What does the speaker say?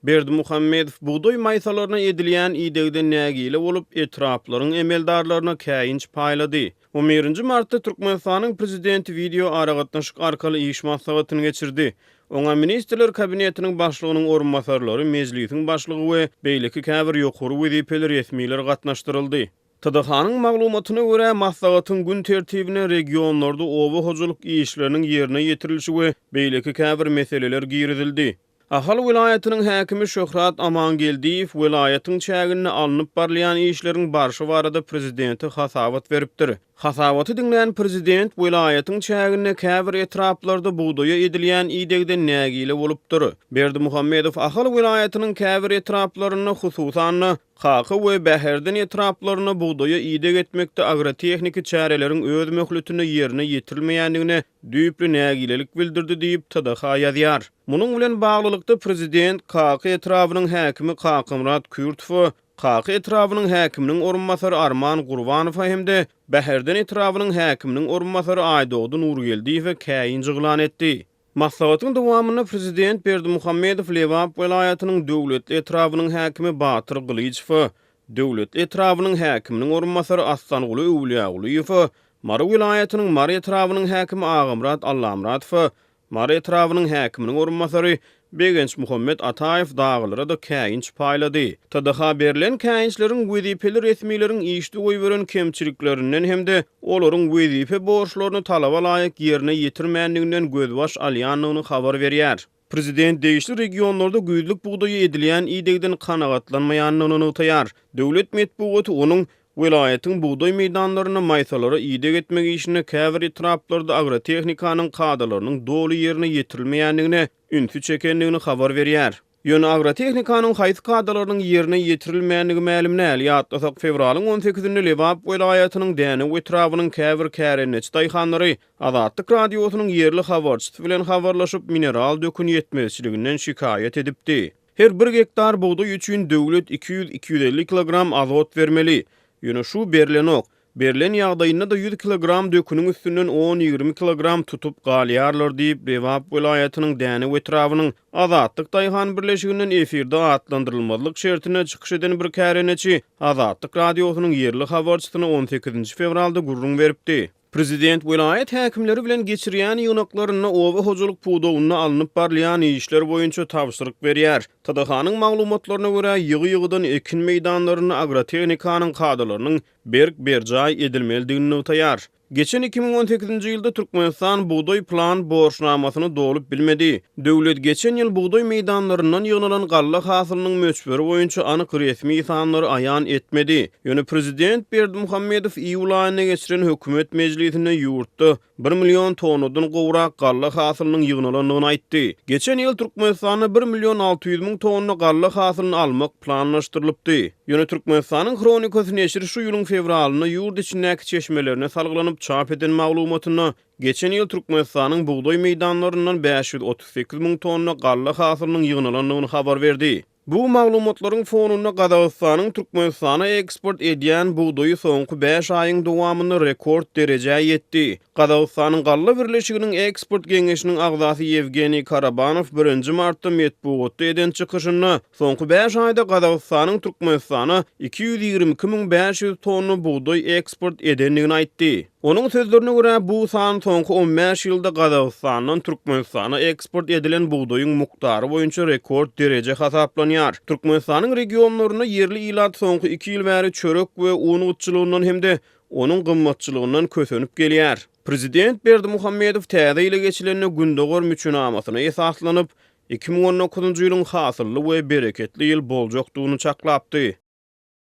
Berdimuhamedow bugdaý maýsalaryna edilýän idegden nägile bolup, etraplaryň emeldarlaryna käýinç paýlady. On birinji martda Türkmenistanyň Prezidenti wideo aragatnaşyk arkaly iş maslahatyny geçirdi. Oňa Ministrler Kabinetiniň Başlygynyň orunbasarlary, Mejlisiň Başlygy we beýleki käbir ýokary wezipeli resmiler gatnaşdyryldy. TDH-nyň maglumatyna görä, maslahatyň gün tertibine regionlarda oba hojalyk işleriniň ýerine ýetirilişi we beýleki käbir meseleler girizildi. Ahal welaýatynyň häkimi Şöhrat Amangeldiýew welaýatyň çäginde alnyp barylýan işleriň barşy barada prezidente hasabat beripdir. Hasabaty diňlän prezident welaýatyň çäginde käbir etraplarda bugdaýa edilýän idegden nägile bolupdyr. Berdimuhamedow Ahal welaýatynyň käbir etraplarynda, hususan-da, Kaka we Bäherden etraplarynda bugdaýa ideg etmekde agrotehniki çäreleriň öz möhletinde ýerine ýetirilmeýändigine düýpli nägilelik bildirdi diýip, TDH ýazýar. Munuň bilen baglylykda, prezident Kaka etrabynyň häkimi Kakamyrat Kürtowa, Kaka etrabynyň häkiminiň orunbasary Arman Gurbanowa hem-de Bäherden etrabynyň häkiminiň orunbasary Aýdogdy Nurgeldiýewe käýinç yglan etdi. Maslahatyň dowamynda prezident Berdimuhamedow Lebap welaýatynyň Döwletli etrabynyň häkimi Batyr Gylyjowa, Döwletli etrabynyň häkiminiň orunbasary Aslanguly Öwülýagulyýewe, Mary welaýatynyň Mary etrabynyň häkimi Agamyrat Allamyradowa, Mary etrabynyň häkiminiň orunbasary Begençmuhammet Ataýew dagylara-da käýinç paýlady. TDH berlen käýinçleriň wezipeli resmileriň işde goýberen kemçiliklerinden hem-de olaryň wezipe borçlaryny talaba laýyk ýerine ýetirmändiginden gözbaş alýandygyny habar berýär. Prezident degişli regionlarda güýzlük bugdaýa edilýän idegden kanagatlanmaýandygyny nygtaýar. Döwlet metbugaty onuň welaýatyň bugdaý meýdanlarynda maýsalara ideg etmek işinde käbir etraplarda agrotehnikanyň kadalarynyň doly ýerine ýetirilmeýändigine ünsi çekendigini habar berýär. Ýöne agrotehnikanyň haýsy kadalarynyň ýerine ýetirilmändigi mälim däl. Ýatlasak, fewralyň on sekizinde Lebap welaýatynyň Dänew etrabynyň käbir kärendeçi daýhanlary Azatlyk Radiosynyň ýerli habarçysy bilen habarlaşyp, mineral dökün ýetmezçiliginden şikaýat edipdi. Her bir gektar bugdaý üçin döwlet 200-250 kilogram azot bermeli. Ýöne şu berlenok. Berlen ýagdaýynda-da ýüz kilogram döküniň üstünden on-ýigrimi kilogram tutup galýarlar diýip, Lebap welaýatynyň Dänew etrabynyň Azatlyk daýhan birleşiginden efirde atlandyrylmazlyk şertinde çykyş eden bir kärendeçi Azatlyk Radiosynyň ýerli habarçysyna on sekizinji fewralda gürrüň beripdi. Prezident welaýat häkimleri bilen geçirýän ýygnaklarynda oba hojalyk pudagynda alnyp barylýan işler boýunça tabşyryk berýär. TDH-nyň maglumatlaryna görä, ýygy-ýygydan ekin meýdanlarynda agrotehnikanyň kadalarynyň berk berjaý edilmelidigini nygtaýar. Geçen 2018-nji ýylda Türkmenistan bugdaý plan borçnamasyny dolup bilmedi. Döwlet geçen ýyl bugdaý meýdanlaryndan ýygnalan galla hasylynyň möçberi boýunça anyk resmi sanlary aýan etmedi. Ýöne prezident Berdimuhamedow iýul aýynda geçiren hökümet mejlisinde ýurtda bir million tonnadan gowrak galla hasylynyň ýygnalandygyny aýtdy. Geçen ýyl Türkmenistanda bir million 600 müň tonna galla hasylyny almak planlaşdyrylypdy. Ýöne Türkmenistanyň Hronikasy neşiri şu ýylyň fewralynda ýurt içindäki çeşmelerine salgylanyp çap eden maglumatynda geçen ýyl Türkmenistanyň bugdaý meýdanlaryndan 538 müň tonna galla hasylynyň ýygnalandygyny habar berdi. Bu maglumatlaryň fonunda Gazagystanyň Türkmenistana eksport edýän bugdaýy soňky bäş aýyň dowamynda rekord derejä ýetdi. Gazagystanyň Galla birleşiginiň eksport geňeşiniň agzasy Ýewgeniý Karabanow birinji martda metbugatda eden çykyşynda soňky bäş aýda Gazagystanyň Türkmenistana 222 500 tonna bugdaý eksport edendigini aýtdy. Onuň sözlerine görä, bu san soňky on bäş ýylda Gazagystandan Türkmenistana eksport edilen bugdaýyň mukdary boýunça rekord dereje hasaplanýar. Türkmenistanyň regionlarynda ýerli ilat soňky iki ýyl bäri çörek we un gytçylygyndan hem-de onuň gymmatçylygyndan kösenip gelýär. Prezident Berdimuhamedow täze ýyla geçilende Gündogar müçenamasyna esaslanyp, 2019-njy ýylyň hasylly we bereketli ýyl boljakdygyny çaklapdy.